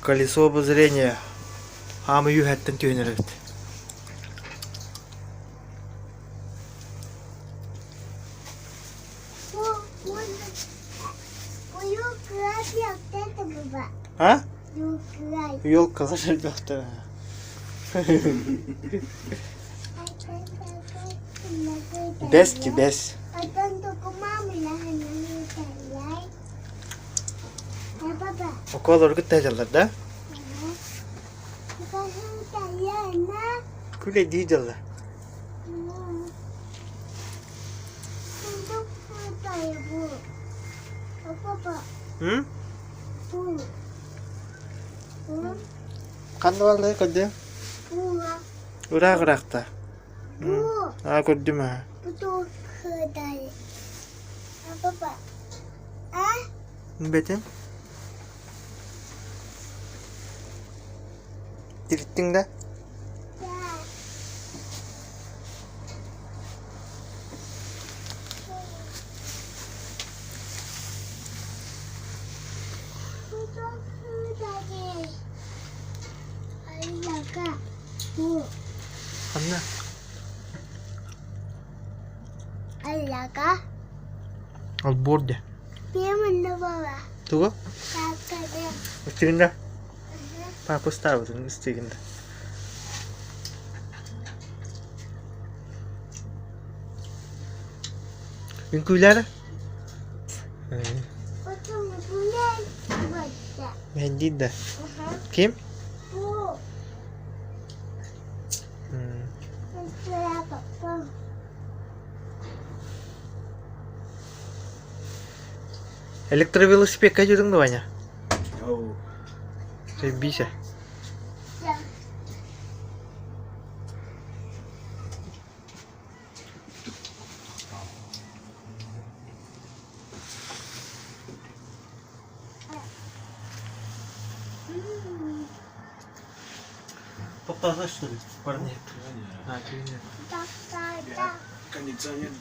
Колесо обозрения хаамыы үөһэттэн түһэн эрэбит. А? Елкалар элбэхтэр. Бэс ки бэс. Околоргут таһдьаллар да? Күлэйдии дьалла. М? Ханна бааллай көрдүм? Ыраах ыраахта. Аа көрдүм аа. Бэтин. Тириттиҥ да? Ханна? Олбуор дьэ. Тугу? Ыстыгын да? Папа ыстаабытын ыстыгын да. Үҥкүүлээр Мэһэйдиир да? Ким? Электровелосипедка дьүрүҥ да Ваня? Биисэ. Тоқтаса что ли? Парни. А, Кондиционер.